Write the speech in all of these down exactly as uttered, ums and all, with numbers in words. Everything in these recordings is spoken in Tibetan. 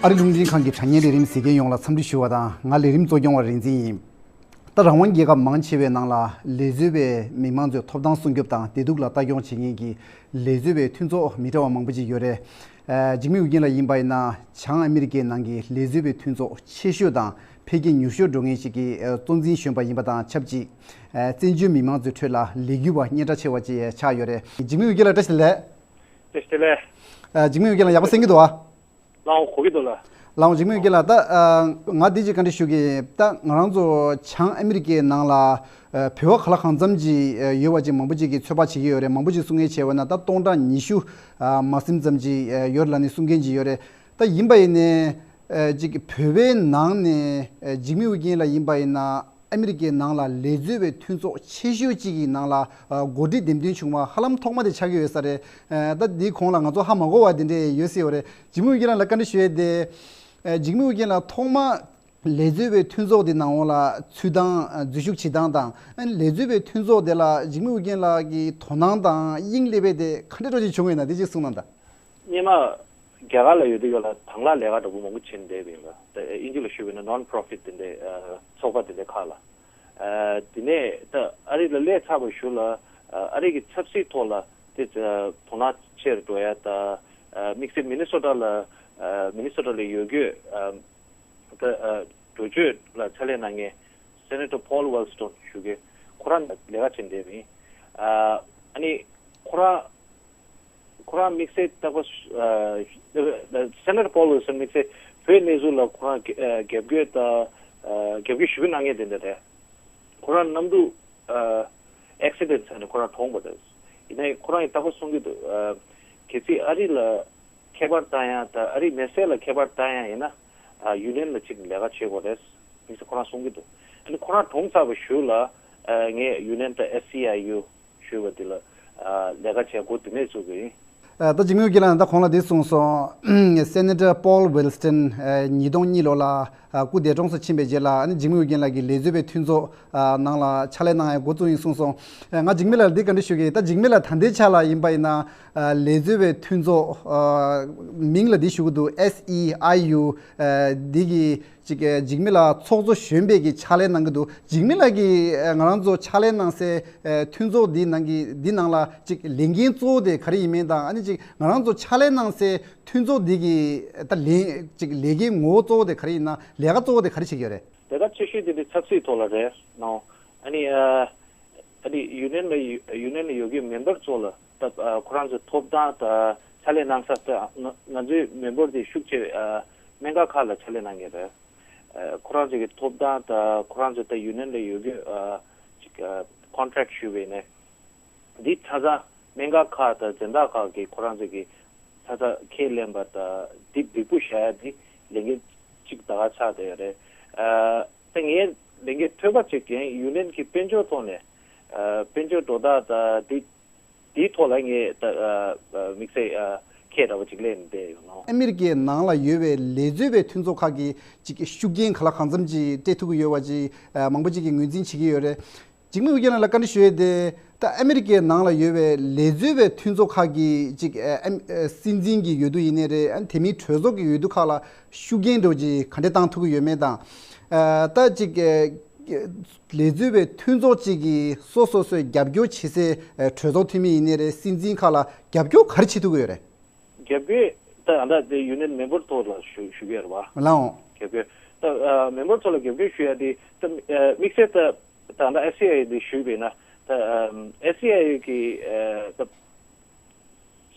ཨ་རི་རླུང་འཕྲིན་ཁང་གི་དྲ་བརྙན་ལས་རིམ་གཟིགས་མཁན་ཡོངས་ལ་འཚམས་འདྲི་ཞུ་བ་དང་། ང་ལས་རིམ་གཙོ་སྐྱོང་བ་རིག་འཛིན་ཡིན། ད་རང་དབང་རྒྱལ་ཁབ་མང་ཆེ་བའི་ནང་ལ་ལས་བཟོ་བའི་མི་མང་ཚོའི་ཐོབ་ཐང་སྲུང་སྐྱོབ་དང་བདེ་སྡུག་ལ་ལྟ་སྐྱོང་བྱེད་མཁན་གྱི་ལས་བཟོ་བའི་མཐུན་ཚོགས་མི་འདྲ་བ་མང་པོ་ཅིག་ཡོད་རེད། ཨ། འཇིགས་མེད་ཨུ་རྒྱན་ལགས་ཡིན་པ་ཡིན་ན་བྱང་ཨ་མི་རི་ཀའི་ནང་གི་ལས་བཟོ་བའི་མཐུན་ཚོགས་ཆེ་ཤོས་དང་འཕེལ་རྒྱས་མྱུར་ཤོས་འགྲོ་མཁན་ཞིག་གི་གཙོ་འཛིན་གཞོན་པ་ཡིན་པ་དང་ཆབས་ཅིག་ཨ། བཙན་བྱོལ་མི་མང་ཚོའི་ཁྲོད་ལ་ལས་འགུལ་བ་སྙན་གྲགས་ཆེ་བ་ཅིག་ཆགས་ཡོད་རེད། འཇིགས་མེད་ཨུ་རྒྱན་ལགས་བཀྲ་ཤིས་བདེ་ལེགས། བཀྲ་ཤིས་བདེ་ལེགས། ཨ། འཇིགས་མེད་ཨུ་རྒྱན་ལགས་ཡག་པོ་གསན་གྱི་འདུག་ཨ། ལའོ་གོ་གི་འདུག་ལ། ལའོ་འཇིགས་མེད་ཨུ་རྒྱན་ལགས། ད་ཨ། ང་འདི་ཅིག་བཀའ་འདྲི་ཞུ་གི། ད་ང་རང་ཚོ་བྱང་ཨ་མི་རི་ཀའི་ནང་ལ་ཨ། བོད་པ་ག་ལ་གང་འཚམ་ཅིག་ཨ། ཡོད་པ་ཅིག་མང་པོ་ཅིག་གིས་ཚོད་དཔག་བྱེད་ཀྱི་ཡོད་རེད། མང་པོ་ཅིག་གསུང་མཁན་བྱས་པ་ན་ད་སྟོང་ཕྲག་ཉི་ཤུ་ཨ། མ་ཟིན་ཙམ་ཅིག་ཨ། ཡོད་ལབ་ནས་གསུང་མཁན་ཅིག་ཡོད་རེད། ད་ཡིན་པ་ཡིན་ནའི་ཨ། ཅིག་བོད་པའི་ནང་ནས་ཨ། འཇིགས་མེད་ཨུ་རྒྱན་ལགས་ཡིན་པ་ཡིན་ན་ཨ་མི་རི་ཀའི་ནང་ལ་ལས་བཟོ་བའི་མཐུན་ཚོགས་ཆེ་ཤོས་གཅིག་གི་ནང་ལ་ཨ། འགོ་ཁྲིད་འདེམས་ཐོན་བྱུང་བ་ཧ་ལམ་ཐོག་མ་དེ་ཆགས་ཀྱི་ཡོད་ས་རེད། ཨ། ད་འདིའི་གོང་ལ་ང་ཚོ་ཧ་མ་གོ་བ་དེ་འདྲས་ཡོད་སྲིད་ཡོད་རེད། འཇིགས་མེད་ཨུ་རྒྱན་ལགས་ལ་བཀའ་འདྲི་ཞུ་ཡས་དེ། ཨ། འཇིགས་མེད་ཨུ་རྒྱན་ལགས་ཐོག་མ་ལས་བཟོ་བའི་མཐུན་ཚོགས་དེ་ནང་ལ་ཚུད་སྟངས། ཨ། འཛུལ་ཞུགས་བྱེད་སྟངས་དང་། ཨ། ལས་བཟོ་བའི་མཐུན་ཚོགས་དེ་ལ་འཇིགས་མེད་ཨུ་རྒྱན་ལགས་ཀྱི་དོ་སྣང་དང་དབྱིངས་སླེབས་པ་དེ་ག་འདྲས་འདྲ་ཅིག་བྱུང་ཡོད་ན་དེ་ཅིག་གསུངས་གནང་དང་། སྔོན་མ་རྒྱ་གར་ལ་ཡོད་དུས་སྐབས་ལ་དང་བླངས་ལས་ཀ་འདྲ་པོ་མང་པོ་བྱས་ནས་བསྡད་པ་ཡིན་པ། དབྱིན་ཇི་ལ་ཞུས་པ་ཡིན་ན་non-profit དེ་འདྲའི་ཚོགས་པ་དེ་འདྲའི་ཁག་ལ། ཨ། དེ་ནས་ད་ཨ་རི་ལ་སླེབས་ཚར་བའི་གཞུག་ལ་ཨ་རི་གི་ཆབ་སྲིད་ཐོག་ལ་དེ་དོ་སྣང་ཆེར་འགྲོ་ཡ་ད། དམིགས་བསལ་མི་ནི་སོ་ཊ་ལ། ཨ། མི་ནི་སོ་ཊ་ལ་ཡོད་རྒྱུ། ཨ། ད་ཨ། འགྲོ་སྐྱོད་ལ་ཕྱག་ལས་གནང་མཁན་སེ་ནེ་ཊར་Paul Wellstone ཞུ་གི། ཁོ་རང་ལས་ཀ་བྱེད་བསྡད་པ་ཡིན། ཨ། ཨ་ནི་ཁོ་རང་ཁོ་རང་དམིགས་བསལ་རྟག་པར། ཨ། སེ་ནེ་ཊར་Paul Wellstone དམིགས་བསལ་བོད་གནས་ཚུལ་ལ་ཁོ་རང་རྒྱབ་སྐྱོར་དང་། ཨ། རྒྱབ་སྐྱོར་ཞེ་པོ་གནང་མཁན་དེ་འདྲ་རེད། ཁོ་རང་གནམ་གྲུ་ཨ། ཨེག་སི་ཌེན་ཊི་ཟེར་ནས་ཁོ་རང་གྲོངས་པ་རེད། ཡིན་ནའི་ཁོ་རང་གིས་རྟག་པར་གསུང་གི་འདུག་ཨ། གལ་སྲིད་ཨ་རི་ལ་ཁྱད་པར་བཏང་ཡ་དང་ཨ་རིའི་མི་སེར་ལ་ཁྱད་པར་བཏང་ཡ་ཡིན་ན། ཨ། ཡུ་ནི་ཡན་ལ་གཅིག་ལས་ཀ་བྱེད་དགོས་རེད། དམིགས་བསལ་ཁོ་རང་གསུང་གི་འདུག་ཨ་ནི་ཁོ་རང་གྲོངས་ཚར་བའི་གཞུག་ལ། ཨ། ངས་ཡུ་ནི་ཡན་དང་ཨེ་སི་ཨའི་ཡུ་ཞུ་བ་དེ་ལ། ཨ། ལས་ཀ་བྱེད་འགོ་དེ་ནས་བཙུགས་པ་ཡིན། ད་འཇིགས་མེད་ཨུ་རྒྱན་ལགས་ད་གོང་ལ་འདི་གསུངས་སོང་། སེ་ནེ་ཊར་Paul Wellstone ཉིས་སྟོང་གཉིས་ལོ་ལ་སྐུ་འདས་གྲོངས་སུ་ཕྱིན་པའི་རྗེས་ལ་འཇིགས་མེད་ཨུ་རྒྱན་ལགས་ཀྱིས་ལས་བཟོ་བའི་མཐུན་ཚོགས་ནང་ལ་ཕྱག་ལས་གནང་ཡ་འགོ་བཙུགས་ཡིན་གསུངས་སོང་། ང་འཇིགས་མེད་ལགས་ལ་འདི་བཀའ་འདྲི་ཞུ་གི། ད་འཇིགས་མེད་ལགས་ད་ལྟའི་ཆ་ལ་ཡིན་པ་ཡིན་ན་ལས་བཟོ་བའི་མཐུན་ཚོགས་མིང་ལ་འདི་ཞུ་གི་འདུག་ཨེས་ཨི་ཨའི་ཡུ་འདི་གི་ཅིག་འཇིགས་མེད་ལགས་ཚོགས་གཙོ་གཞོན་པའི་གི་ཕྱག་ལས་གནང་གི་འདུག་འཇིགས་མེད་ལགས་ཀྱིས་ང་རང་ཚོ་ཕྱག་ལས་གནང་སའི་མཐུན་ཚོགས་འདི་ནང་གི་འདི་ནང་ལ་ཅིག་ལས་འགན་གཙོ་བོ་དེ་ག་རེ་ཡིན་མིན་དང་། ཨ་ནི་ཅིག་ང་རང་ཚོ་ཕྱག་ལས་གནང་སའི་མཐུན་ཚོགས་འདི་གི་ད་ལས་ཅིག་ལས་འགན་ངོ་བོ་གཙོ་བོ་དེ་ག་རེ་ཡིན་ན། ལས་ཀ་གཙོ་བོ་དེ་ག་རེ་བྱེད་ཀྱི་ཡོད་རེད། ལས་ཀ་ཆེ་ཤོས་དེ་འདི་ཆབ་སྲིད་ཐོག་ལ་རེད་ནོ། ཨ་ནི་ཨ་ཨ་ནི་ཡུ་ནི་ཡན་ལ་ཡུ་ནི་ཡན་ལ་ཡོད་ཀྱི་མེམ་བར་ཚོ་ལ་ད་ཨ་ཁོ་རང་ཚོའི་ཐོབ་ཐང་ད་ཕྱག་ལས་གནང་ས་ད་ང་ང་ཚོའི་མེམ་བར་དེ་ཤུགས་ཆེ་ཨ་སྨན་ཁང་ཁག་ལ་ཕྱག་ལས་གནང་མཁན་རེད། ཨ་ཁོ་རང་ཚོ་གི་ཐོབ་ཐང་ད་ཁོ་རང་ཚོ་ད་ཡུ་ནི་ཡན་ལ་ཡོད་ཀྱི་ཨ་ཅིག་ཨ་ཀོན་ཊེག་ཞུས་པ་ཡིན་ནའི། འདི་ཆ་ཚང་སྨན་ཁང་ཁག་དང་སྦྱིན་བདག་ཁག་གིས་ཁོ་རང་ཚོ་གི་ཆ་ཚང་ཁས་ལེན་པ་དང་འདི་འབིགས་པོ་བཞག་ཡ་འདི་ལས་འགན་གཅིག་ད་ག་ཆགས་བསྡད་ཡོད་རེད། ཨ་ད་ངས་ལས་འགན་ཐོན་པ་ཅིག་ཡིན། ཡུ་ནི་ཡན་གྱི་དཔལ་འབྱོར་ཐོག་ནས་ཨ་དཔལ་འབྱོར་འགྲོ་སྟངས་དང་འདི་འདིའི་ཐོག་ལ་ངས་ད་ཨ་དམིགས་བསལ་ཨ་ཁས་འདྲ་བ་ཅིག་ལེན་བསྡད་ཡོད་ནོ། ཨ་མི་རི་ཀའི་ནང་ལ་ཡོད་པའི་ལས་བཟོ་བའི་མཐུན་ཚོགས་ཁག་གིས་ཅིག་ཤུགས་རྐྱེན་ག་ལ་གང་འཚམ་ཅིག་སྤྲད་ཐུབ་ཀྱི་ཡོད་པ་ཅིག་ཨ་མང་པོ་ཅིག་གིས་ངོས་འཛིན་བྱེད་ཀྱི་ཡོད་རེད། འཇིགས་མེད་ཨུ་རྒྱན་ལགས་ལ་བཀའ་འདྲི་ཞུ་ཡས་དེ། ད་ཨ་མི་རི་ཀའི་ནང་ལ་ཡོད་པའི་ལས་བཟོ་བའི་མཐུན་ཚོགས་ཁག་གི་ཅིག་ཨ་ཨ་སྲིད་འཛིན་གྱི་འོས་བསྡུ་ཡིན་ནའི་རེད། ཨ་དེ་མིན་གྲོས་ཚོགས་ཀྱི་འོས་བསྡུ་ཁག་ལ་ཤུགས་རྐྱེན་འདྲ་བོ་ཅིག་ག་འདྲས་བཏང་ཐུབ་ཀྱི་ཡོད་མེད་དང་། ཨ་ད་ཅིག་ཨ་ལས་བཟོ་བའི་མཐུན་ཚོགས་ཅིག་གིས་སོ་སོ་སོའི་རྒྱབ་སྐྱོར་བྱེད་སའི་ཨ་གྲོས་ཚོགས་འཐུས་མི་ཡིན་ནའི་རེད། སྲིད་འཛིན་ཁག་ལ་རྒྱབ་སྐྱོར་ག་རེ་བྱེད་ཐུབ་ཀྱི་ཡོད་རེད། རྒྱབ་སྐྱོར་ད་ཨ་ད་དེ་ཡུ་ནི་ཡན་མེམ་བར་ཐོག་ལ་ཞུ་ཞུ་གི་ཡོད་རེད་བ། ལའོ། རྒྱབ་སྐྱོར་ད་ཨ་མེམ་བར་ཚོ་ལ་རྒྱབ་སྐྱོར་ཞུ་ཡ་དེ་ད་ཨ་དམིགས་བསལ་ད་ད་ཨ་ད་ཨེ་སི་ཨའི་ཡུ་དེ་ཞུས་པས་ན་ད་ཨ་ཨེ་སི་ཨའི་ཡུ་གི་ཨ་ད་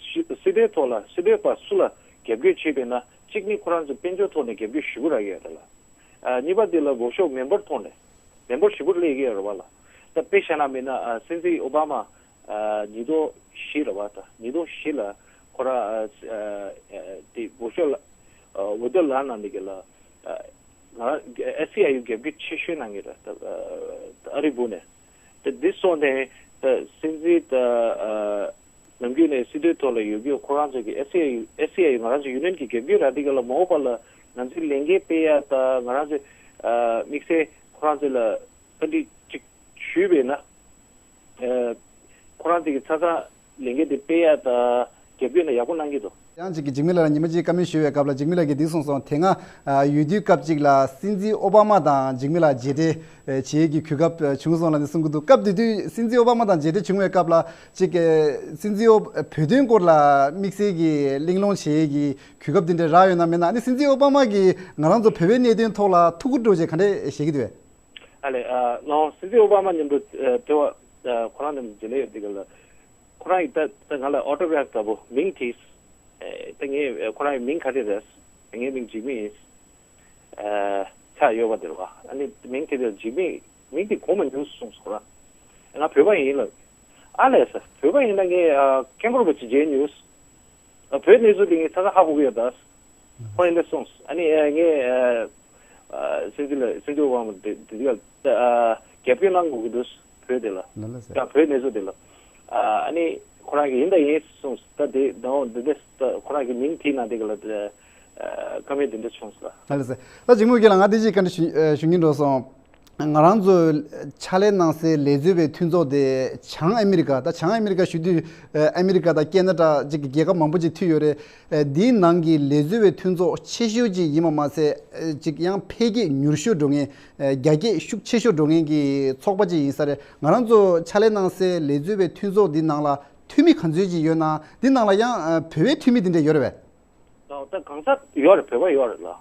སྲི་སྲིད་དོན་ཐོག་ལ་སྲིད་དོན་པ་སུ་ལ་རྒྱབ་སྐྱོར་བྱས་པས་ན་གཅིག་ནི་ཁོ་རང་ཚོ་དཔལ་འབྱོར་ཐོག་ནས་རྒྱབ་སྐྱོར་ཞུ་གི་རག་གི་ཡོད་རེད་ལ། ཨ་གཉིས་པ་དེ་ལ་འོག་ཤོག་མེམ་བར་ཐོག་ནས་མེམ་བར་ཞིབ་པོ་སླེབས་ཀྱི་ཡོད་རེད་བ་ལ། ད་དཔེ་བཞག་ན་མིན་ན་ཨ་སྲིད་འཛིན་ཨོ་བྷ་མ་ཨ་ཉིས་སྟོང་བཞི་རེད་བ། ད་ཉིས་སྟོང་བཞི་ལ་ཁོ་རང་ཨ་ཨ་དེ་འོག་ཤོག་ལ་ཨ་འོས་བསྡུ་ལངས་གནང་ནས་གི་ལ་ཨ་ང་རང་ཨེ་སི་ཨའི་ཡུ་རྒྱབ་སྐྱོར་ཆེ་ཤོས་གནང་གི་རེད། ད་ཨ་ཨ་རི་འབུ་ནས་ད་འདི་སོང་ནས་ད་སྲིད་འཛིན་ད་ཨ་ནམ་རྒྱུན་ནས་སྲིད་དོན་ཐོག་ལ་ཡོད་རྒྱུ་ཁོ་རང་ཚོ་གི་ཨེ་སི་ཨའི་ཡུ་ཨེ་སི་ཨའི་ཡུ་ང་རང་ཚོ་ཡུ་ནི་ཡན་གྱི་རྒྱབ་སྐྱོར་རག་འདི་གི་ལ་མ་འོངས་པ་ལ་ང་ཚོའི་ལས་འགན་སྤེལ་ཡ་ད་ང་རང་ཚོ་ཨ་དམིགས་བསལ་ཁོ་རང་ཚོ་ལ། ཨ་འདི་ཅིག་ཞུས་པས་ན། ཨ་ཁོ་རང་ཚོ་གི་ཆ་ཚང་ལས་འགན་དེ་སྤེལ་ཡ་དང་རྒྱབ་སྐྱོར་ན་ཡག་པོ་གནང་གི་འདུག་ཡང་གཅིག་གི་འཇིགས་མེད་ལགས་ལ་ཉི་མ་གཅིག་བཀའ་མོལ་ཞུ་བའི་སྐབས་ལ་འཇིགས་མེད་ལགས་ཀྱིས་འདི་གསུངས་སོང་། དེ་སྔ་ཨ་འོས་བསྡུའི་སྐབས་གཅིག་ལ་སྲིད་འཛིན་ཨོ་བྷ་མ་དང་འཇིགས་མེད་ལགས་མཇལ་འཕྲད་ཨ་བྱེད་ཀྱི་གོ་སྐབས་ཨ་བྱུང་སོང་ལབ་ནས་གསུང་གི་འདུག་སྐབས་དེ་དུས་སྲིད་འཛིན་ཨོ་བྷ་མ་དང་མཇལ་འཕྲད་བྱུང་བའི་སྐབས་ལ་གཅིག་གི་སྲིད་འཛིན་ཨོ་བོད་དོན་སྐོར་ལ་དམིགས་བསལ་གྱི་གླེང་སློང་བྱེད་ཀྱི་གོ་སྐབས་དེ་འདྲ་རག་ཡོད་ན་མེད་ན། ཨ་ནི་སྲིད་འཛིན་ཨོ་བྷ་མ་གིས་ང་རང་ཚོ་བོད་པའི་གནད་དོན་ཐོག་ལ་ཐུགས་ཁུར་སྤྲོད་བྱས་ག་འདྲས་བྱེད་ཀྱི་འདུག་བས། ཨ་ལས། ཨ་ལོ་སྲིད་འཛིན་ཨོ་བྷ་མ་མཉམ་དུ་ཨ་འབྲེལ་བ་ཨ་ཁོ་རང་མཉམ་དུ་མཇལ་ལས་ཡོད་དེ་ག་ལ། ཁོ་རང་གིས་ད་ད་ང་ལ་ཨོ་ཊོ་གྷ་རབ་འདྲ་པོ་མིང་བྲིས། ཨེ་ད་ངས་ཨེ་ཁོ་རང་གི་མིང་ག་རེ་རེད། ངའི་མིང་འཇིགས་མེད་ཡིན། ཨེ་ཆགས་ཡོད་པ་དེ་རེད་བ། ཨ་ནི་མིང་དེ་དེ་འཇིགས་མེད་མིང་དེ་གོ་མ་མྱོང་གསུངས་སོང་ར། ང་བོད་པ་ཡིན་ལབ། ཨ་ལས་ས་བོད་པ་ཡིན་ན་ངས་ཨ་ཀེང་ཀོར་པ་ཅིག་མཇལ་མྱོང་། ཨ་བོད་གནས་ཚུལ་དེ་ངས་ས་ས་ཧ་གོ་གི་ཡོད་ད། ཁོ་ཡིན་འདྲ་གསུངས། ཨ་ནི་ཨ་ངས་ཨ་ཨ་སྲིད་འཛིན་ལ་སྲིད་འཛིན་འོག་མ་དེ་དེ་དུས་ལ་ཨ་རྒྱབ་སྐྱོར་གནང་དགོས་ཀྱི་འདུག་བོད་དེ་ལ། ལ་ལ་ཟེར། ཡང་བོད་གནས་ཚུལ་དེ་ལ། ཨ་ཨ་ནི་ཁོ་རང་གིས་ཡིན་ད་ཡིན་གསུངས། ད་དེ་ད་འོ་འདི་འདྲ་ད་ཁོ་རང་གི་མིང་དེའི་ནང་དེ་ག་ལ་ཨ་བཀའ་མོལ་དེ་འདྲ་བྱུང་སོང་ལ། ལ་ལ་ཟེར། ད་འཇིགས་མེད་ལགས་ང་དེ་ཅིག་བཀའ་འདྲི་ཞུ་ཞུ་སྙིང་འདོད་སོང་། ང་རང་ཚོ་ཕྱག་ལས་གནང་སའི་ལས་བཟོ་བའི་མཐུན་ཚོགས་དེ་བྱང་ཨ་མི་རི་ཀ། ད་བྱང་ཨ་མི་རི་ཀ་ཞུ་དུས་ཨ་མི་རི་ཀ་དང་ཁེ་ན་ཌ་ཅིག་གི་རྒྱལ་ཁབ་མང་པོ་ཅིག་མཐུད་ཡོད་རེད། འདིའི་ནང་གི་ལས་བཟོ་བའི་མཐུན་ཚོགས་ཆེ་ཤོས་ཅིག་ཡིན་པ་མ་ཟད་ཅིག་ཡང་འཕེལ་རྒྱས་མྱུར་ཤོས་འགྲོ་མཁན། རྒྱ་སྐྱེད་ཤུགས་ཆེ་ཤོས་འགྲོ་མཁན་གྱི་ཚོགས་པ་ཅིག་ཡིན་ས་རེད། ང་རང་ཚོ་ཕྱག་ལས་གནང་སའི་ལས་བཟོ་བའི་མཐུན་ཚོགས་འདི་ནང་ལ་འཐུས་མི་ག་ཚོད་ཅིག་ཡོད་ན། འདི་ནང་ལ་ཡང་བོད་པའི་འཐུས་མི་འདི་འདྲ་ཡོད་རེད་པས། ད་གང་ཟག་ཡོད་རེད། བོད་པ་ཡོད་རེད་ལ།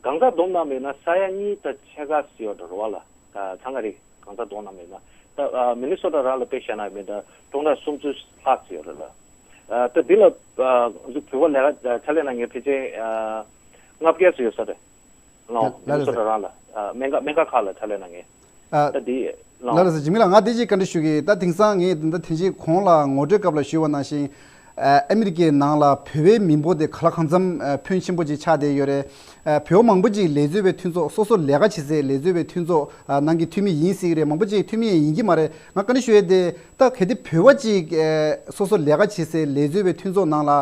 གང་ཟག་བསྡོམས་གནང་བ་ཡིན་ན་ས་ཡ་གཉིས་དང་ཕྱེད་ཀ་ཙམ་ཡོད་རེད་བ་ལ། ཨ་ཚང་མ་རེད། གང་ཟག་བསྡོམས་གནང་བ་ཡིན་ན། ད་ཨ་མི་ནི་སོ་ཊ་རང་ལ་དཔེ་བཞག་ན་མི་ད་སྟོང་ཕྲག་སུམ་ཅུ་ལྷག་ཙམ་ཡོད་རེད་ལ། ཨ་ད་འདི་ལ་ཨ་ང་ཚོ་བོད་པ་ལས་ཀ་ཨ་ཕྱག་ལས་གནང་མཁན་ཕལ་ཆེར་ཨ་ལྔ་བརྒྱ་ཙམ་ཡོད་ས་རེད། ལ་ལ་མི་ནི་སོ་ཊ་རང་ལ་ཨ་སྨན་ཁང་སྨན་ཁང་ཁག་ལ་ཕྱག་ལས་གནང་མཁན། ཨ་ད་འདི་ལ་ལ་ཟེར། འཇིགས་མེད་ལགས་ང་དེ་ཅིག་བཀའ་འདྲི་ཞུ་གི། ད་དེང་སང་ངས་ད་དེ་ཅིག་གོང་ལ་ངོ་སྤྲོད་སྐབས་ལ་ཞུས་པ་ནང་བཞིན། ཨ་ཨ་མི་རི་ཀའི་ནང་ལ་བོད་པའི་མི་འབོར་དེ་ག་ལ་གང་འཚམ་ཨ་ཕོན་ཆེན་པོ་ཅིག་ཆགས་བསྡད་ཡོད་རེད། ཨ་བོད་པ་མང་པོ་ཅིག་ལས་བཟོ་བའི་མཐུན་ཚོགས། སོ་སོ་ལས་ཀ་བྱེད་སའི་ལས་བཟོ་བའི་མཐུན་ཚོགས་ཨ་ནང་གི་འཐུས་མི་ཡིན་སྲིད་ཀྱི་རེད། མང་པོ་ཅིག་འཐུས་མི་ཡིན་གྱི་མ་རེད། ང་བཀའ་འདྲི་ཞུ་ཡས་དེ། ད་གལ་ཏེ་བོད་པ་ཅིག་ཨ་སོ་སོ་ལས་ཀ་བྱེད་སའི་ལས་བཟོ་བའི་མཐུན་ཚོགས་ནང་ལ་ཨ་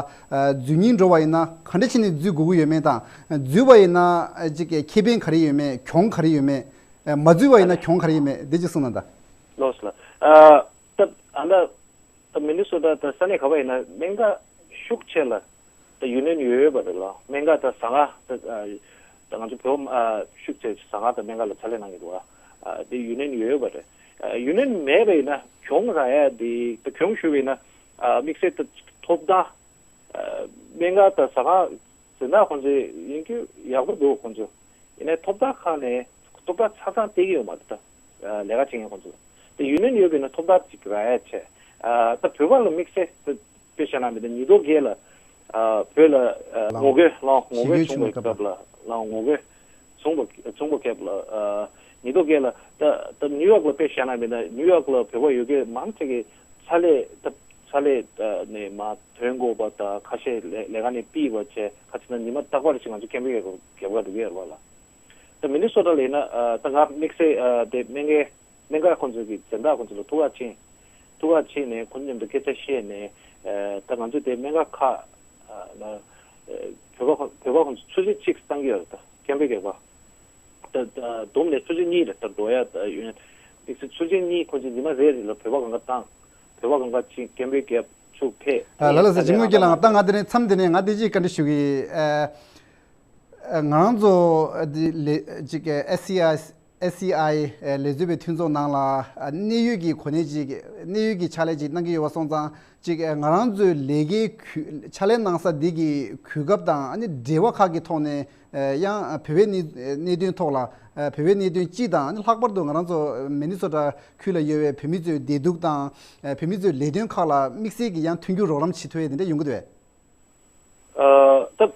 འཛུལ་སྙིང་འདོད་པ་ཡིན་ན་ག་འདྲ་བྱས་ནས་འཛུལ་དགོས་ཀྱི་ཡོད་མེད་དང་། འཛུལ་བ་ཡིན་ན་ཨ་ཅིག་ཁེ་ཕན་ག་རེ་ཡོད་མེད། གྱོང་ག་རེ་ཡོད་མེད། ཨ་མ་འཛུལ་བ་ཡིན་ན་གྱོང་ག་རེ་ཡོད་མེད་དེ་ཅིག་གསུངས་ན་ད། ལགས་སོ་ལགས། ཨ་ད་ཨ་ད་ད་མི་ནི་སོ་ཊ་ད་ས་གནས་ག་པར་ཡིན་ན་སྨན་ཁང་ཤུགས་ཆེ་ལ་ད་ཡུན་ནན་ཡོད་ཡོད་པ་རེད་ལ། སྨན་ཁང་ད་ཟ་ཁང་ད་ཨ་ད་ང་ཚོ་བོད་ཨ་ཤུགས་ཆེ་ཟ་ཁང་ད་སྨན་ཁང་ལ་ཕྱག་ལས་གནང་གི་འདུག་ཨ། ཨ་དེ་ཡུན་ནན་ཡོད་ཡོད་པ་རེད། ཨ་ཡུན་ནན་མེད་པ་ཡིན་ན་གྱོང་རག་ཡ་དེ་ད་གྱོང་ཞུ་བ་ཡིན་ན་ཨ་དམིགས་བསལ་ད་ཐོབ་ཐང་ཨ་སྨན་ཁང་ད་ཟ་ཁང་འཛིན་བདག་ཁོང་ཚོས་ཡིན་རྒྱུ་ཡག་པོ་འདུག་ཁོང་ཚོ། ཡིན་ནའི་ཐོབ་ཐང་ཁག་ནས་ཐོབ་ཐང་ཆ་ཚང་སྟེར་གྱི་ཡོད་མ་རེད་ད། ལས་ཀ་བྱེད་མཁན་ཁོང་ཚོ་ལ། དེ་ཡུན་ནན་ཡོད་པས་ན་ཐོབ་ཐང་ཅིག་རག་ཡ་ཆེ། ད་བོད་པ་ལ་དམིགས་བསལ་དཔེ་བཞག་ན་མི་འདུག་ཉིས་སྟོང་བརྒྱད་ལ་བོད་ལ་ངོ་རྒོལ་ལ་ངོ་རྒོལ་བྱུང་བའི་སྐབས་ལ་ལ་ངོ་རྒོལ་བྱུང་བ་བྱུང་བ་སྐབས་ལ་ཉིས་སྟོང་བརྒྱད་ལ་ད་ད་ནིའུ་ཡོག་ལ་དཔེ་བཞག་ན་མི་འདུག་ནིའུ་ཡོག་ལ་བོད་པ་ཡོད་མཁན་མང་ཆེ་གིས་ཕྱག་ལས་ད་ཕྱག་ལས་ནས་མ་ཐོན་དགོས་པ་དང་ཁ་ཤས་ལས་ལས་ཀ་ནས་ཕུད་པ་བྱས། ཁ་ཅིག་ན་ཉི་མ་རྟག་པར་ཞིག་ང་ཚོ་ཀེམ་པིང་རྒྱབ་ཀ་འགྲོ་གི་ཡོད་རེད་བ་ལ། ད་མི་ནི་སོ་ཊ་ལ་ཡིན་ན་ད་ང་དམིགས་བསལ་དེ་སྨན་ཁང་སྨན་ཁང་ཁོང་ཚོ་གི་འཛིན་བདག་ཁོང་ཚོ་ལ་ཐུག་ག་ཕྱིན། ཐུག་ག་ཕྱིན་ནས་ཁོང་ཚོ་མཉམ་དུ་སྐད་ཆ་བཤད་ནས་ད་ང་ཚོ་དེ་སྨན་ཁང་ཁག་ལ་བོད་པ་ཁོ་བོད་པ་ཁོང་ཚོ་ཆུ་ཚོད་གཅིག་བཏང་གི་ཡོད་རེད། ད་ཀེམ་པིང་རྒྱབ་ཀ་ད་ད་བསྡོམས་ནས་ཆུ་ཚོད་གཉིས་རེད། ད་འགྲོ་ཡ་ད་ཡོད་ན་དམིགས་བསལ་ཆུ་ཚོད་གཉིས་ཁོང་ཚོ་ཉི་མ་རེ་རེ་ལ་བོད་པ་གང་ག་བཏང་། བོད་པ་གང་ག་ཕྱིན་ཀེམ་པིང་རྒྱབ་ཚུར་ཕེབས། ལ་ལ་ཟེར། འཇིགས་མེད་ལགས་ད་ང་དེ་ནས་མཚམས་དེ་ནས་ང་དེ་ཅིག་བཀའ་འདྲི་ཞུ་གི། ང་རང་ཚོ་འདི་ལས་ཅིག་ཨེ་སི་ཨའི་ཨེ་སི་ཨའི་ལས་བཟོ་བའི་མཐུན་ཚོགས་ནང་ལ་གནད་ཡོད་ཀྱི་གོ་གནས་ཅིག་གནད་ཡོད་ཀྱི་ཕྱག་ལས་ཅིག་གནང་གི་ཡོད་པ་སོང་ཙང་ཅིག་ང་རང་ཚོའི་ལས་ཀའི་ཁུལ་ཕྱག་ལས་གནང་ས་འདི་གི་གོ་སྐབས་དང་ཨ་ནི་འབྲེལ་བ་ཁག་གི་ཐོག་ནས་ཡང་བོད་པའི་གནད་གནད་དོན་ཐོག་ལ་བོད་པའི་གནད་དོན་སྤྱི་དང་ཨ་ནི་ལྷག་པར་དུ་ང་རང་ཚོ་མི་ནི་སོ་ཊ་ཁུལ་ལ་ཡོད་པའི་བོད་མི་ཚོའི་བདེ་སྡུག་དང་བོད་མི་ཚོའི་ལས་དོན་ཁག་ལ་དམིགས་བསལ་གྱི་ཡང་མཐུན་འགྱུར་རོགས་རམ་བྱེད་ཐུབ་ཡས་དེ་འདྲ་ཡོང་གི་འདུག་གས། ད་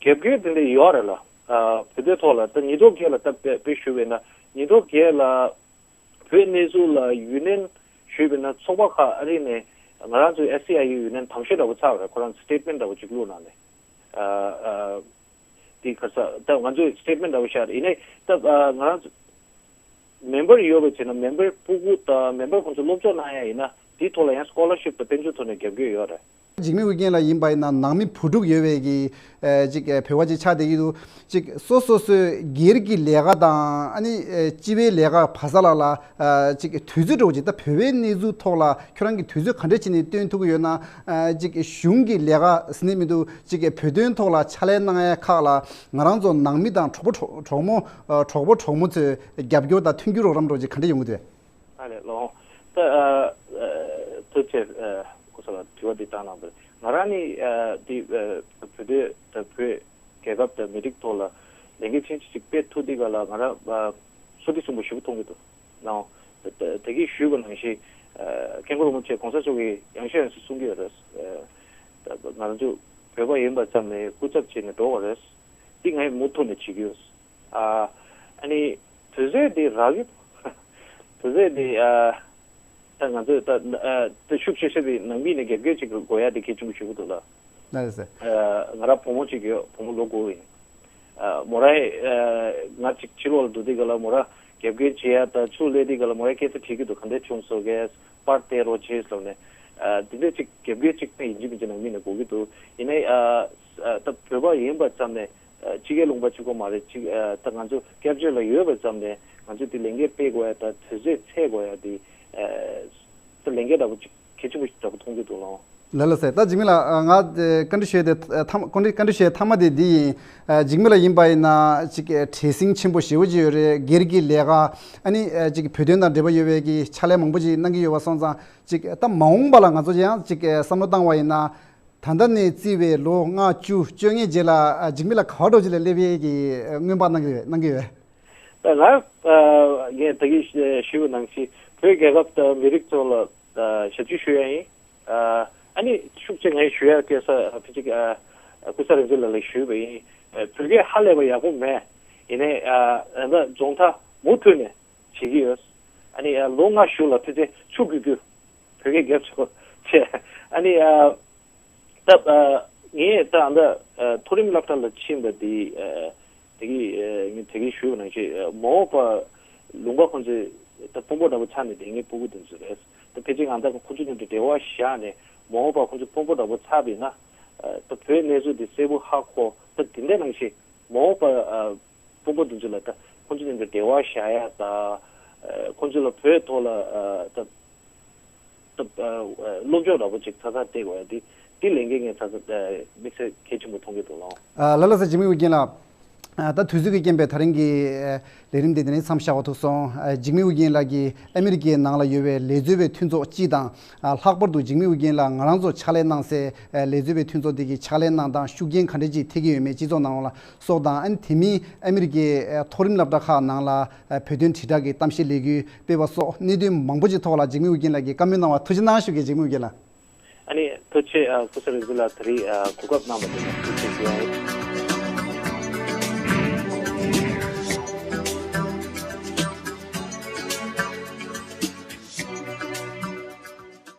རྒྱབ་སྐྱོར་དེ་འདྲ་ཡོད་རེད་ལ། བོད་དོན་ཐོག་ལ་ད་ཉིས་སྟོང་བརྒྱད་ལ་ད་དཔེ་དཔེ་ཞུས་པས་ན་ཉིས་སྟོང་བརྒྱད་ལ་བོད་གནས་ཚུལ་ལ་ཡུན་ནན་ཞུས་པས་ན་ཚོགས་པ་ཁག་ཨ་རི་ནས་ང་རང་ཚོའི་ཨེ་སི་ཨའི་ཡུ་ཡུན་ནན་དམ་ཤོས་འདྲ་པོ་ཆགས་པ་རེད། ཁོ་རང་ཚོ་སི་ཊེ་ཊི་མེན་ཊི་འདྲ་པོ་ཅིག་བླུགས་གནང་ནས། དེ་ག་ས་ད་ང་ཚོའི་སི་ཊེ་ཊི་མེན་ཊི་འདྲ་པོ་ཤར་ཡིན་ནའི་ད་ང་རང་ཚོ་མེམ་བར་ཡོད་པ་བྱས་ན་མེམ་བར་སྤུ་གུ་དང་མེམ་བར་ཁོང་ཚོ་སློབ་སྦྱོང་གནང་ཡ་ཡིན་ན་དེའི་ཐོག་ལ་ཡང་སི་ཀོ་ལར་ཤིབ་དང་དཔལ་འབྱོར་ཐོག་ནས་རྒྱབ་སྐྱོར་ཡོད་རེད། འཇིགས་མེད་ཨུ་རྒྱན་ལགས་ཡིན་པ་ཡིན་ན་ནང་མི་བུ་ཕྲུག་ཡོད་པའི་གི་ཨ་ཅིག་ཨ་བོད་པ་ཅིག་ཆགས་བསྡད་ཀྱི་འདུག་ཅིག་སོ་སོ་སོའི་སྒེར་གྱི་ལས་ཀ་དང་ཨ་ནི་ཨ་སྤྱི་པའི་ལས་ཀ་བ་ས་ལ་ལ་ཨ་ཅིག་དུས་ཚོད་འདྲ་བོ་ཅིག་ད་བོད་པའི་གནས་ཚུལ་ཐོག་ལ་ཁྱོད་རང་གིས་དུས་ཚོད་ག་འདྲ་བྱས་ནས་བཏོན་ཐུབ་ཀྱི་ཡོད་ན། ཨ་ཅིག་གཞུང་གི་ལས་ཀ་ཟེར་ནས་མི་འདུག་ཅིག་བོད་དོན་ཐོག་ལ་ཕྱག་ལས་གནང་ཡ་ཁག་ལ་ང་རང་ཚོ་ནང་མི་དང་གྲོགས་པོ་གྲོགས་གྲོགས་མོ་ཨ་གྲོགས་པོ་གྲོགས་མོ་ཚོའི་རྒྱབ་སྐྱོར་དང་མཐུན་འགྱུར་རོགས་རམ་འདྲ་བོ་ཅིག་ག་འདྲ་ཡོང་གི་འདུག་ཨ་ལས་ལོ། ད་ཨ་ཨ་ཐུགས་རྗེ་ཆེ། ཨ་སྐུ་ཞབས་ལ་དྲི་བ་འདི་བཏང་གནང་བ་རེད། ང་རང་ནི་ཨ་འདི་ཨ་བོད་དོན་ད་བོད་རྒྱལ་ཁབ་དང་མི་རིགས་ཐོག་ལ་ལས་འགན་ཆེན་ཅིག་སྤེལ་ཐུབ་འདི་ག་ལ་ང་རང་ཨ་སུ་འདི་གསུང་པོ་ཞིབ་མཐོང་གི་འདུག་ནའོ། ད་ད་གིན་ཞུས་པ་ནང་བཞིན་ཨ་སྐྱབས་མགོན་རིན་པོ་ཆེ་གོང་ས་མཆོག་གིས་ཡང་བསྐྱར་ཡང་བསྐྱར་གསུང་གི་ཡོད་རེད། ཨ་ད་ང་རང་ཚོ་བོད་པ་ཡིན་པ་ཙམ་ནས་སྐུ་ཚབ་བྱས་ནས་འགྲོ་བ་རེད། འདི་ང་ཡི་མུ་མཐུད་ནས་བྱེད་ཀྱི་ཡོད། ཨ་ཨ་ནི་དུས་ཚོད་འདི་རག་གི་དུས་ཚོད་འདི་ཨ་ད་ང་ཚོས་ད་ཨ་ད་ཤུགས་ཆེ་ཤོས་འདི་ནང་མི་ནས་རྒྱབ་སྐྱོར་ཅིག་དགོས་ཡ་འདི་གལ་ཆེན་པོ་ཞིག་འདུག་ལ། ལགས་སེ། ཨ་ང་རང་བུ་མོ་གཅིག་ཡོད། བུ་མོ་ལོ་དགུ་ཡིན། ཨ་མོ་རའི་ཨ་ང་གཅིག་ཕྱི་ལོགས་ལ་འགྲོ་དུས་ག་ལ་མོ་ར་རྒྱབ་སྐྱོར་བྱེད་ཡ་ད་ཚུར་སླེབས་དུས་ག་ལ་མོ་རའི་སྐད་ཆ་དྲིས་ཀྱི་འདུག་ག་འདྲས་བྱུང་སོང་གས་པར་བལྟས་རོགས་བྱེད་ལབ་ནས། ཨ་འདི་འདྲས་ཅིག་རྒྱབ་སྐྱོར་ཅིག་ཡིན་གཅིག་མིན་གཅིག་ནང་མི་ནས་དགོས་ཀྱི་འདུག་ཡིན་ནའི་ཨ་ཨ་ད་བོད་པ་ཡིན་པ་ཙམ་ནས་ཨ་ཕྱི་རྒྱལ་ལུང་པ་གཅིག་པོ་མ་རེད། ཅིག་ཨ་ད་ང་ཚོ་སྐྱབས་བཅོལ་ལ་ཡོད་པ་ཙམ་ནས་ང་ཚོ་འདི་ལས་འགན་སྤེལ་དགོས་ཡ་ད་དུས་ཚོད་འཚོལ་དགོས་ཡ་འདི་ཨ་ད་ལས་འགན་འདྲ་པོ་ཅིག་གལ་ཆེན་པོ་ཞིག་འདྲ་པོ་མཐོང་གི་འདུག་ལོ། ལགས་ལགས་སེ། ད་འཇིགས་མེད་ལགས་ང་ཨ་བཀའ་འདྲི་ཞུ་ཡ་དེ་ཨ་མཐའ་མ་བཀའ་འདྲི་བཀའ་འདྲི་ཞུ་ཡ་མཐའ་མ་དེ་འདི་ཡིན། ཨ་འཇིགས་མེད་ལགས་ཡིན་པ་ཡིན་ན་ཅིག་ཨ་བྲེལ་ཟིང་ཆེན་པོ་ཞེ་པོ་ཅིག་ཡོད་རེད། སྒེར་གྱི་ལས་ཀ་ཨ་ནི་ཨ་ཅིག་བོད་དོན་དང་འབྲེལ་བ་ཡོད་པའི་གི་ཕྱག་ལས་མང་པོ་ཅིག་གནང་གི་ཡོད་པ་སོང་ཙང་ཅིག་ད་མ་འོངས་པ་ལ་ང་ཚོ་ཡང་ཅིག་བསམ་བློ་བཏང་བ་ཡིན་ན། ད་ལྟ་ནས་བརྩིས་པའི་ལོ་ལྔ་བཅུ་བཅོ་ལྔའི་རྗེས་ལ་ཨ་འཇིགས་མེད་ལགས་ག་བ་འགྲོ་ཅིག་ལ་སླེབས་ཡས་ཀྱི་སྔོན་དཔག་གནང་གི་ཡོད་གནང་གི་ཡོད། ད་ང་ཨ་ངས་ད་གིན་ཞུས་པ་ནང་བཞིན་བོད་རྒྱལ་ཁབ་དང་མི་རིགས་ཚོ་ལ་ཨ་ཞབས་ཕྱི་ཞུ་ཡ་ཡིན། ཨ་ཨ་ནི་ཤུགས་ཆེ་ངས་ཞུ་ཡ་སྐད་ས་ཕི་ཅིག་ཨ་སྐུ་ས་རིན་ཆེན་ལགས་ལ་ཞུས་པ་ཡིན། ཨ་བོད་སྐད་ཧ་ལས་པ་ཡག་པོ་མེད། ཡིན་ནའི་ཨ་ད་རྫོང་མཐའ་མུ་མཐུད་ནས་བྱེད་ཀྱི་ཡོད། ཨ་ནི་ཨ་ལོ་ལྔ་གཞུག་ལ་ཕི་ཅིག་ཆུ་རྒྱུག་རྒྱུག་བོད་སྐད་རྒྱབ་ཆོག་བྱས། ཨ་ནི་ཨ་ད་ཨ་ངས་ད་ཨ་མདའ་ཨ་མཐོ་རིམ་སློབ་གྲྭ་ལ་ཕྱིན་པ་འདི་ཨ་དེ་གི་ཨ་ངས་དེ་གི་ཞུས་པ་ནང་བཞིན་ཨ་མ་འོངས་པ་ལུང་པ་ཁོང་ཚོས་ད་དཔོན་པོ་འདྲ་པོ་ཆགས་ནས་བསྡད་མཁན་སྤུ་གུ་དེ་ཚོ་རེད། ད་ཕལ་ཆེར་ང་ད་ཁོང་ཚོ་མཉམ་དུ་འབྲེལ་བ་བཞག་ནས་མ་འོངས་པ་ཁོང་ཚོ་དཔོན་པོ་འདྲ་པོ་ཆགས་པ་ཡིན་ན་ཨ་ད་བོད་གནས་ཚུལ་འདི་གསལ་པོ་ཧ་གོ། ད་དེ་འདྲ་ནང་བཞིན་མ་འོངས་པ་ཨ་དཔོན་པོ་དེ་ཚོ་ལ་ད་ཁོང་ཚོ་མཉམ་དུ་འབྲེལ་བ་བཞག་ཡ་ད་ཨ་ཁོང་ཚོ་ལ་བོད་ཐོག་ལ་ཨ་ད་ད་ཨ་སློབ་སྦྱོང་འདྲ་པོ་ཅིག་ཚ་ཚ་སྤྲད་དགོས་ཡ་དེ་དེ་ལས་འགན་ངས་ཚ་ཚ་ཨ་དམིགས་བསལ་གལ་ཆེན་པོ་མཐོང་གི་འདུག་ལགས། ཨ་ལགས་ལགས་སེ། འཇིགས་མེད་ཨུ་རྒྱན་ལགས། ཨ་ད་དུས་ཚོད་ཀྱི་རྐྱེན་པས་ད་རིང་གི་ཨ་ལས་རིམ་དེ་དེ་ནས་མཚམས་བཞག་པ་ཐུག་སོང་། ཨ་འཇིགས་མེད་ཨུ་རྒྱན་ལགས་ཀྱིས་ཨ་མི་རི་ཀའི་ནང་ལ་ཡོད་པའི་ལས་བཟོ་བའི་མཐུན་ཚོགས་སྤྱི་དང་། ཨ་ལྷག་པར་དུ་འཇིགས་མེད་ཨུ་རྒྱན་ལགས་ང་རང་ཚོ་ཕྱག་ལས་གནང་སའི་ཨ་ལས་བཟོ་བའི་མཐུན་ཚོགས་དེ་གི་ཕྱག་ལས་གནང་སྟངས་ཤུགས་རྐྱེན་ག་འདྲ་ཅིག་ཐེབས་ཀྱི་ཡོད་མེད་སྤྱི་ཚོགས་ནང་ལ་སོགས་དང་། ཨ་ནི་དེ་མིན་ཨ་མི་རི་ཀའི་ཨ་མཐོ་རིམ་སློབ་གྲྭ་ཁག་ནང་ལ་ཨ་བོད་དོན་དྲིལ་བསྒྲགས་ཀྱི་གཏམ་བཤད་ལས་འགུལ་སྤེལ་བ་སོགས་གནད་དོན་མང་པོ་ཅིག་ཐོག་ལ་འཇིགས་མེད་ཨུ་རྒྱན་ལགས་ཀྱིས་བཀའ་མོལ་གནང་བར་ཐུགས་རྗེ་གནང་ཞུ་གི། འཇིགས་མེད་ཨུ་རྒྱན་ལགས། ཨ་ནི་ཐུགས་རྗེ་ཆེ། ཨ་སྐུ་ཞབས་རིན་ཆེན་ལགས་ད་རེས་ཨ་གོ་སྐབས་གནང་བ་དེ་ལ་ཐུགས་རྗེ་ཆེ་ཞུ་ཡ་ཡིན།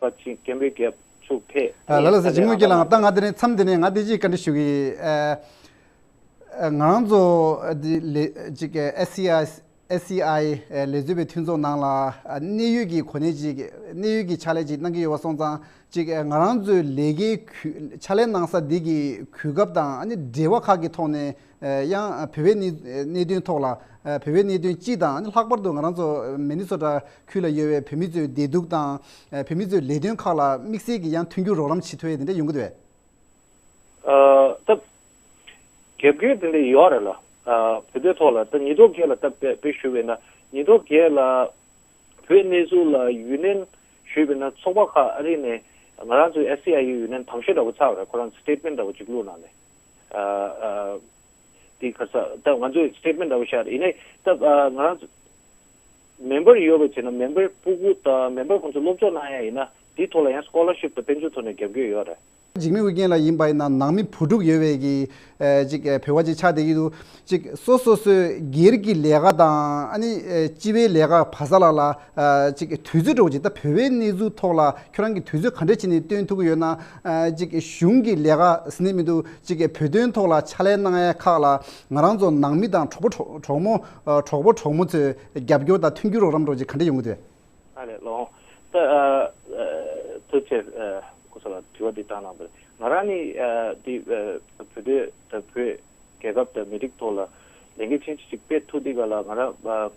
པ་ཅིན་སྐད་འབོད་རྒྱབ་ཚུགས་ཕེབས། ཨ་ལགས་ལགས་སེ། འཇིགས་མེད་ཨུ་རྒྱན་ལགས། ད་ང་དེ་ནས་མཚམས་དེ་ནས་ང་དེ་ཅིག་བཀའ་འདྲི་ཞུ་གི་ཡིན། ཨ་ང་རང་ཚོ་འདི་ལས་ཅིག་ཨེ་སི་ཨའི་ཨེ་སི་ཨའི་ལས་བཟོ་བའི་མཐུན་ཚོགས་ནང་ལ་གནད་ཡོད་ཀྱི་གོ་གནས་ཅིག་གནད་ཡོད་ཀྱི་ཕྱག་ལས་ཅིག་གནང་གི་ཡོད་པ་སོང་ཙང་ཅིག་ང་རང་ཚོའི་ལས་ཀའི་གུ་ཕྱག་ལས་གནང་ས་འདི་གི་གོ་སྐབས་དང་ཨ་ནི་འབྲེལ་བ་ཁག་གི་ཐོག་ནས་ཡང་བོད་པའི་གནད་གནད་དོན་ཐོག་ལ་བོད་པའི་གནད་དོན་སྤྱི་དང་ཨ་ནི་ལྷག་པར་དུ་ང་རང་ཚོ་མི་ནི་སོ་ཊ་ཁུལ་ལ་ཡོད་པའི་བོད་མི་ཚོའི་བདེ་སྡུག་དང་བོད་མི་ཚོའི་ལས་དོན་ཁག་ལ་དམིགས་བསལ་གྱི་ཡང་མཐུན་འགྱུར་རོགས་རམ་བྱེད་ཐུབ་ཡས་དེ་འདྲ་ཡོང་གི་འདུག་གས། ཨ་ད་རྒྱབ་སྐྱོར་དེ་འདྲ་ཡོད་རེད་ལ། ཨ་བོད་དོན་ཐོག་ལ་ད་ཉིས་སྟོང་བརྒྱད་ལ་ད་དཔེ་དཔེ་ཞུ་བས་ན་ཉིས་སྟོང་བརྒྱད་ལ་བོད་གནས་ཚུལ་ལ་ཡུན་ནན་ཞུས་པས་ན་ཚོགས་པ་ཁག་ཨ་རི་ནས་ང་རང་ཚོའི་ཨེ་སི་ཨའི་ཡུན་ནན་དམ་ཤོས་འདྲ་པོ་ཚར་བ་རེད། ཁོ་རང་ཚོ་སི་ཊེཊ་མེན་ཊི་འདྲ་པོ་ཅིག་བླུགས་གནང་ནས་ཨ་ཨ་དེ་ག་ས་ད་ང་ཚོའི་སི་ཊེཊ་མེན་ཊི་འདྲ་པོ་ཤར་ཡིན་ནའི་ད་ཨ་ང་རང་ཚོ་མེམ་བར་ཡོད་པ་བྱས་ན་མེམ་བར་སྤུ་གུ་དང་མེམ་བར་ཁོང་ཚོ་སློབ་སྦྱོང་གནང་ཡ་ཡིན་ན་དེའི་ཐོག་ལ་ཡང་སི་ཀོ་ལར་ཤིབ་དང་དཔལ་འབྱོར་ཐོག་ནས་རྒྱབ་སྐྱོར་ཡོད་རེད། འཇིགས་མེད་ཨུ་རྒྱན་ལགས་ཡིན་པ་ཡིན་ན་ནང་མི་བུ་ཕྲུག་ཡོད་པའི་གི་ཨ་ཅིག་ཨ་བོད་པ་ཅིག་ཆགས་བསྡད་ཀྱི་འདུག་ཅིག་སོ་སོ་སོའི་སྒེར་གྱི་ལས་ཀ་དང་ཨ་ནི་ཨ་སྤྱི་པའི་ལས་ཀ་བ་ས་ལ་ལ་ཨ་ཅིག་དུས་ཚོད་འདྲ་བོ་ཅིག་ད་བོད་པའི་གནས་ཚུལ་ཐོག་ལ་ཁྱོད་རང་གིས་དུས་ཚོད་ག་འདྲ་བྱས་ནས་བཏོན་ཐུབ་ཀྱི་ཡོད་ན། ཨ་ཅིག་གཞུང་གི་ལས་ཀ་ཟེར་ནས་མི་འདུག་ཅིག་བོད་དོན་ཐོག་ལ་ཕྱག་ལས་གནང་ཡ་ཁག་ལ་ང་རང་ཚོ་ནང་མི་དང་གྲོགས་པོ་གྲོགས་གྲོགས་མོ་ཨ་གྲོགས་པོ་གྲོགས་མོ་ཚོའི་རྒྱབ་སྐྱོར་དང་མཐུན་འགྱུར་རོགས་རམ་འདྲ་བོ་ཅིག་ག་འདྲ་ཡོང་གི་འདུག་ཨ་ལས་ལོ། ད་ཨ་ཨ་ཐུགས་རྗེ་ཆེ། ཨ་སྐུ་ ལ་དྲི་བ་འདི་བཏང་གནང་པ་རེད། ང་རང་ནི་ཨ་འདི་ཨ་བོད་དོན་དང་བོད་རྒྱལ་ཁབ་དང་མི་རིགས་ཐོག་ལ་ལས་འགན་ཆེན་ཅིག་སྤེལ་ཐུབ་འདི་ག་ལ་ང་རང་ཨ་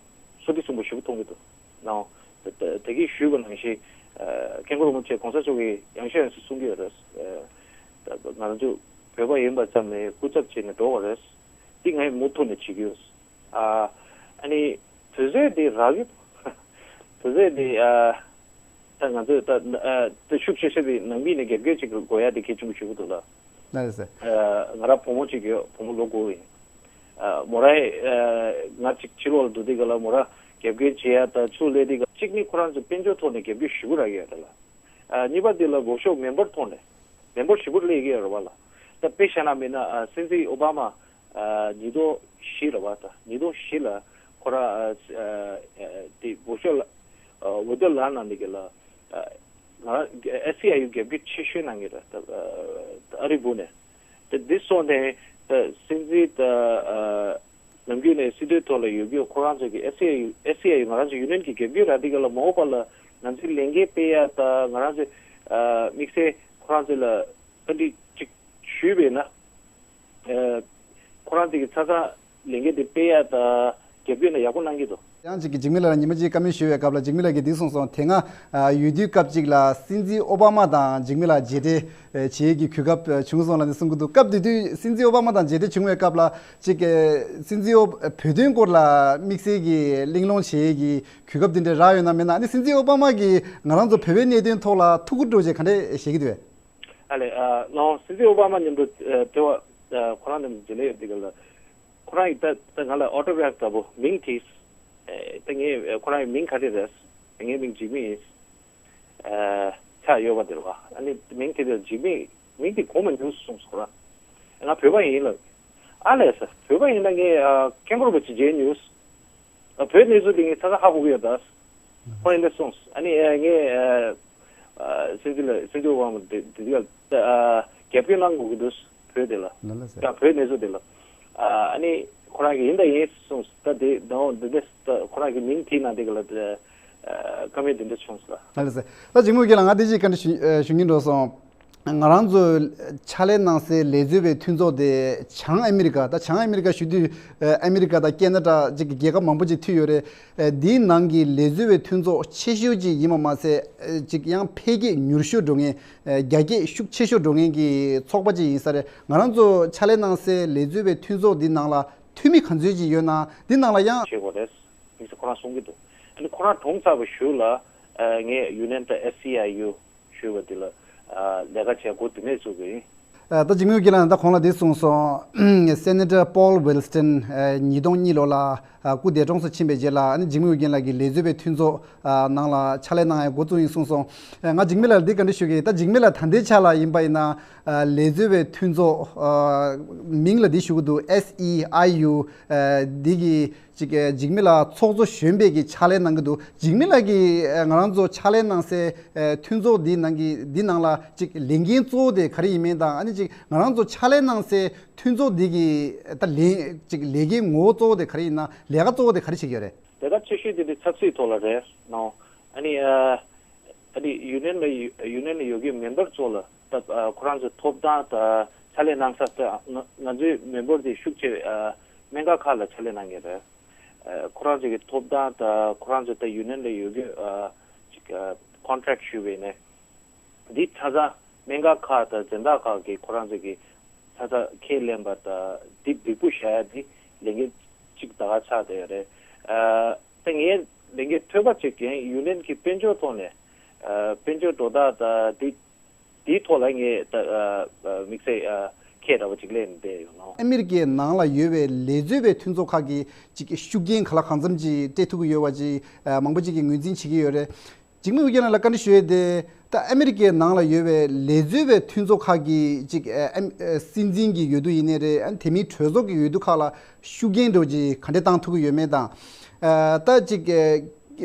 སོ་ཐིག་སུན་པོ་ཞེ་པོ་མཐོང་གི་འདུག་ནའང་། ད་ད་ད་གིན་ཞུས་པ་ནང་བཞིན་ཨ་སྐྱབས་མགོན་རིན་པོ་ཆེ་གོང་ས་མཆོག་གིས་ཡང་བསྐྱར་ཡང་བསྐྱར་གསུང་གི་ཡོད་རེད། ཨ་ད་ང་རང་ཚོ་བོད་པ་ཡིན་པ་ཙམ་ལས་སྐུ་ཚབ་བྱས་ནས་འགྲོ་བ་རེད། འདི་ངས་མུ་མཐུད་ནས་བྱེད་ཀྱི་ཡོད། ཨ་ཨ་ནི་དུས་ཚོད་འདི་རག་གི་དུས་ཚོད་འདི་ཨ་ད་ང་ཚོས་ད་ཨ་ད་ཤུགས་ཆེ་ཤོས་འདི་ནང་མི་ནས་དགེ་རྒན་ཅིག་དགོས་ཡ་འདི་གལ་ཆེན་པོ་ཞིག་འདུག་ལ། ལགས་སེ། ཨ་ང་རང་བུ་མོ་ཅིག་ཡོད། བུ་མོ་ལོ་དགུ་ཡིན། ཨ་མོ་རའི་ཨ་ང་ཅིག་ཕྱི་ལོགས་ལ་འདུག་དུས་ག་ལ་མོ་ར་དགེ་རྒན་བྱེད་ཡ་ད་ཆུ་ལས་དུས་ག་གཅིག་ནི་ཁོ་རང་ཚོ་དཔལ་འབྱོར་ཐོག་ནས་དགེ་རྒན་ཞེ་པོ་རག་གི་ཡོད་རེད་ལ། ཨ་གཉིས་པ་འདི་ལ་འོབ་ཤོག་མེམ་བར་ཐོག་ནས་མེམ་བར་ཞེ་པོ་སླེབས་ཀྱི་ཡོད་རེད་བ་ལ། ད་དཔེ་བཞག་ན་མིན་ན་ཨ་སྲིད་འཛིན་ཨོ་བྷ་མ་ཨ་ཉིས་སྟོང་བཞི་རེད་བ། ད་ཉིས་སྟོང་བཞི་ལ་ཁོ་ར་ཨ་ཨ་དེ་འོབ་ཤོག་ལ་ཨ་འོས་བསྡུ་ལངས་གནང་དུས་ག་ལ་ཨ་ང་ཨེ་སི་ཨའི་ཡུ་དགེ་རྒན་ཆེ་ཤོས་གནང་གི་རེད། ད་ཨ་རི་སྦུག་ནས། ད་འདི་སོང་ནས་ད་སྲིད་འཛིན་ད་ཨ་ནམ་རྒྱུན་ནས་སྲིད་དོན་ཐོག་ལ་ཡོད་རྒྱུ་ཁོ་རང་ཚོ་གི་ཨེ་སི་ཨའི་ཡུ་ཨེ་སི་ཨའི་ཡུ་ང་རང་ཚོ་ཡུ་ནིཡན་གི་དགེ་རྒན་ར་འདི་ག་ལ་མ་འོངས་པ་ལ་ང་ཚོའི་ལས་འགན་སྤེལ་ཡ་ད་ང་རང་ཚོའི་ཨ་དམིགས་བསལ་ཁོ་རང་ཚོ་ལ་བཀའ་འདྲི་ཅིག་ཞུས་པས་ན་ཨ་ཁོ་རང་ཚོ་གི་ཚ་ཚ་ལས་འགན་དེ་སྤེལ་ཡ་ད་རྒྱབ་སྐྱོར་ན་ཡག་པོ་གནང་གི་འདུག་ཡང་གཅིག་གིས་འཇིགས་མེད་ལགས་ལ་ཉི་མ་གཅིག་བཀའ་མོལ་ཞུ་བའི་སྐབས་ལ་འཇིགས་མེད་ལགས་ཀྱིས་འདི་གསུངས་སོང་། དེ་སྔ་ཨ་ཡོད་དུས་སྐབས་གཅིག་ལ་སྲིད་འཛིན་ཨོ་བྷ་མ་དང་འཇིགས་མེད་ལགས་མཇལ་འཕྲད་ཨ་བྱེད་ཀྱི་གོ་སྐབས་ཨ་བྱུང་སོང་ལབ་ནས་གསུང་གི་འདུག་སྐབས་དེ་དུས་སྲིད་འཛིན་ཨོ་བྷ་མ་དང་མཇལ་འཕྲད་བྱུང་བའི་སྐབས་ལ་གཅིག་ཨ་སྲིད་འཛིན་ཨོ་བོད་དོན་སྐོར་ལ་དམིགས་བསལ་གྱི་གླེང་སློང་བྱེད་ཀྱི་གོ་སྐབས་དེ་འདྲ་རག་ཡོད་ན་མེད་ན། ཨ་ནི་སྲིད་འཛིན་ཨོ་བྷ་མ་གིས་ང་རང་ཚོ་བོད་པའི་གནད་དོན་ཐོག་ལ་ཐུགས་ཁུར་སྤྲོད་བྱས་ག་འདྲས་བཞེས་ཀྱི་འདུག་གས། ཨ་ལས་ཨ་ནའང་སྲིད་འཛིན་ཨོ་བྷ་མ་མཉམ་དུ་ཨ་དེ་བ་ཨ་ཁོ་རང་མཉམ་དུ་མཇལ་ལས་ཡོད་དུས་ག་ལ། ཁོ་རང་གིས་ད་ད་ང་ལ་ཨོ་ཊོ་གྷ་རཕ་འདྲ་པོ་མིང་དེ་ཨེ་ད་ངས་ཨེ་ཁོ་རང་གི་མིང་ག་རེ་རེད། ངའི་མིང་འཇིགས་མེད་ཡིན། ཨེ་ཆགས་ཡོད་པ་དེ་རེད་བ། ཨ་ནི་མིང་དེ་ལ་འཇིགས་མེད་མིང་དེ་གོ་མ་མྱོང་གསུངས་སོང་ར། ང་བོད་པ་ཡིན་ལབ། ཨ་ལས་ཟེར། བོད་པ་ཡིན་ན་ངས་ཨ་སྐྱབས་མགོན་རིན་པོ་ཆེ་མཇལ་མྱོང་། ཨ་བོད་གནས་ཚུལ་དེ་ངས་ཚ་ཚ་ཧ་གོ་གི་ཡོད་ད། ཁོ་ཡིན་ད་གསུངས། ཨ་ནི་ཨ་ངས་ཨ་ཨ་སྲིད་འཛིན་ལ་སྲིད་འཛིན་དབང་མོ་དེ་དེ་དུས་ལ་ཨ་རྒྱབ་སྐྱོར་གནང་དགོས་ཀྱི་འདུག་བོད་དེ་ལ། ལ་ལ་ཟེར། ད་བོད་གནས་ཚུལ་དེ་ལ། ཨ་ཨ་ནི་ཁོ་རང་གིས་ཡིན་ད་ཡིན་གསུངས། ད་དེ་ད་འོ་འདི་འདྲ་ད་ཁོ་རང་གིས་མིང་དེའི་ནང་དེ་ག་ལ་ཨ་བཀའ་མོལ་དེ་འདྲ་བྱུང་སོང་ལ། ལ་ལ་ཟེར། ད་འཇིགས་མེད་ལགས་ང་དེ་ཅིག་བཀའ་འདྲི་ཞུ་ཨ་ཞུ་སྙིང་འདོད་སོང་། ང་རང་ཚོ་ཕྱག་ལས་གནང་སའི་ལས་བཟོ་བའི་མཐུན་ཚོགས་དེ་བྱང་ཨ་མི་རི་ཀ། ད་བྱང་ཨ་མི་རི་ཀ་ཞུ་དུས་ཨ་མི་རི་ཀ་དང་ཁེ་ན་ཌ་ཅིག་གི་རྒྱལ་ཁབ་མང་པོ་ཅིག་མཐུད་ཡོད་རེད། ཨ་འདིའི་ནང་གི་ལས་བཟོ་བའི་མཐུན་ཚོགས་ཆེ་ཤོས་ཅིག་ཡིན་པ་མ་ཟད་ཨ་ཅིག་ཡང་འཕེལ་རྒྱས་མྱུར་ཤོས་འགྲོ་མཁན་ཨ་རྒྱ་སྐྱེད་ཤུགས་ཆེ་ཤོས་འགྲོ་མཁན་གྱི་ཚོགས་པ་ཅིག་ཡིན་ས་རེད། ང་རང་ཚོ་ཕྱག་ལས་གནང་སའི་ལས་བཟོ་བའི་མཐུན་ཚོགས་འདི་ནང་ལ་འཐུས་མི་ག་ཚོད་ཅིག་ཡོད་ན་འདི་ནང་ལ་ཡང་བྱེད་དགོས་རེད། དམིགས་བསལ་ཁོ་རང་གསུང་གི་འདུག་ཨ་ནི་ཁོ་རང་གྲོངས་ཚར་བ་ཞུ་ལ་ཨ་ངས་ཡུ་ནན་ད་ཨེ་སི་ཨའི་ཡུ་ཞུ་བ་དེ་ལ་ཨ་ལས་ཀ་བྱས་འགོ་དེ་ནས་བཙུགས་པ་ཡིན། ཨ་ད་འཇིགས་མེད་དབྱངས་ལགས་ད་གོང་ལ་འདི་གསུངས་སོང་། སེ་ནེ་ཊར་པོལ་ཝིལ་སི་ཊོན་ཨ་ཉིས་སྟོང་གཉིས་ལོ་ལ་ཨ་སྐུ་འདས་གྲོངས་སུ་ཕྱིན་པའི་རྗེས་ལ་ཨ་ནི་འཇིགས་མེད་དབྱངས་ལགས་ཀྱིས་ལས་བཟོ་བའི་མཐུན་ཚོགས་ཨ་ནང་ལ་ཕྱག་ལས་གནང་ཡ་འགོ་བཙུགས་ཡིན་གསུངས་སོང་། ཨ་ང་འཇིགས་མེད་ལགས་ལ་འདི་བཀའ་འདྲི་ཞུ་གི་ཡིན། ད་འཇིགས་མེད་ལགས་ད་ལྟའི་ཆ་ལ་ཡིན་པ་ཡིན་ན་ཨ་ལས་བཟོ་བའི་མཐུན་ཚོགས་ཨ་མིང་ལ་འདི་ཞུ་གི་འདུག་ཨེ་སི་ཨའི་ཡུ་ཨ་འདི་གི་ཅིག་ཨ་འཇིགས་མེད་ལགས་ཚོགས་གཙོ་གཞོན་པའི་གི་ཕྱག་ལས་གནང་གི་འདུག་འཇིགས་མེད་ལགས་ཀྱིས་ཨ་ང་རང་ཚོ་ཕྱག་ལས་གནང་སའི་ཨ་མཐུན་ཚོགས་འདི་ནང་གི་འདི་ནང་ལ་ཅིག་ལས་འགན་གཙོ་བོ་དེ་ག་རེ་ཡིན་མིན་དང་ཨ་ནི་ཅིག་ང་རང་ཚོ་ཕྱག་ལས་གནང་སའི་མཐུན་ཚོགས་འདི་གི་ད་ལས་ཅིག་ལས་འགན་ངོ་བོ་གཙོ་བོ་དེ་ག་རེ་ཡིན་ན་ལས་ཀ་གཙོ་བོ་དེ་ག་རེ་བྱེད་ཀྱི་ཡོད་རེད། ལས་ཀ་ཆེ་ཤོས་དེ་འདི་ཆབ་སྲིད་ཐོག་ལ་རེད་ནོ། ཨ་ནི་ཨ་ཨ་ནི་ཡུ་ནན་ལ་ཡུ་ནན་ལ་ཡོད་ཀྱི་མེམ་བར་ཚོ་ལ། ད་ཨ་ཁོ་རང་ཚོའི་ཐོབ་ཐང་དང་ཕྱག་ལས་གནང་ས་ད་ང་ང་ཚོའི་མེམ་བར་དེ་ཤུགས་ཆེ་ཨ་སྨན་ཁང་ཁག་ལ་ཕྱག་ལས་གནང་མཁན་རེད། ཨ་ཁོ་རང་ཚོ་གི་ཐོབ་ཐང་དང་ཁོ་རང་ཚོ་ད་ཡུ་ནན་ལ་ཡོད་རྒྱུ་ཨ་ཅིག་ཨ་ཀོན་ཊེག་ཞུས་པ་ཡིན་ནའི་འདི་ཚ་ཚ་སྨན་ཁང་ཁག་དང་འཛིན་བདག་ཁག་གིས་ཁོ་རང་ཚོ་གི་ཚ་ཚ་ཁས་ལེན་པ་དང་འདི་སྡིག་པོ་བཞག་ཡ་འདི་ལས་འགན་གཅིག་ད་ག་ཆགས་བསྡད་ཡོད་རེད། ཨ་ད་ངའི་ལས་འགན་ཐོན་པ་ཅིག་ཡིན། ཡུ་ནན་གྱི་དཔལ་འབྱོར་ཐོག་ནས་ཨ་དཔལ་འབྱོར་འགྲོ་སྟངས་དང་འདི། དེའི་ཐོག་ལ་ངས་ད་ཨ་ཨ་དམིགས་བསལ་ཨ་ཁས་འདྲ་བ་ཅིག་ལེན་བསྡད་ཡོད་ནོ། ཨ་མི་རི་ཀའི་ནང་ལ་ཡོད་པའི་ལས་བཟོ་བའི་མཐུན་ཚོགས་ཁག་གིས་ཅིག་ཤུགས་རྐྱེན་ག་ལ་གང་འཚམ་ཅིག་སྤྲད་ཐུབ་ཀྱི་ཡོད་པ་ཅིག་ཨ་མང་པོ་ཅིག་གིས་ངོས་འཛིན་བྱེད་ཀྱི་ཡོད་རེད། འཇིགས་མེད་དབྱངས་ལགས་ལ་བཀའ་འདྲི་ཞུ་ཡས་དེ་ད་ཨ་མི་རི་ཀའི་ནང་ལ་ཡོད་པའི་ལས་བཟོ་བའི་མཐུན་ཚོགས་ཁག་གིས་ཅིག་ཨ་ཨ་སྲིད་འཛིན་གྱི་འོས་བསྡུ་ཡིན་ནའི་རེད། ཨ་དེ་མིན་གྲོས་ཚོགས་ཀྱི་འོས་བསྡུ་ཁག་ལ་ཤུགས་རྐྱེན་འདྲ་བོ་ཅིག་ག་འདྲས་བཏང་ཐུབ་ཀྱི་ཡོད་མེད་དང་། ཨ་ད་ཅིག་ཨ་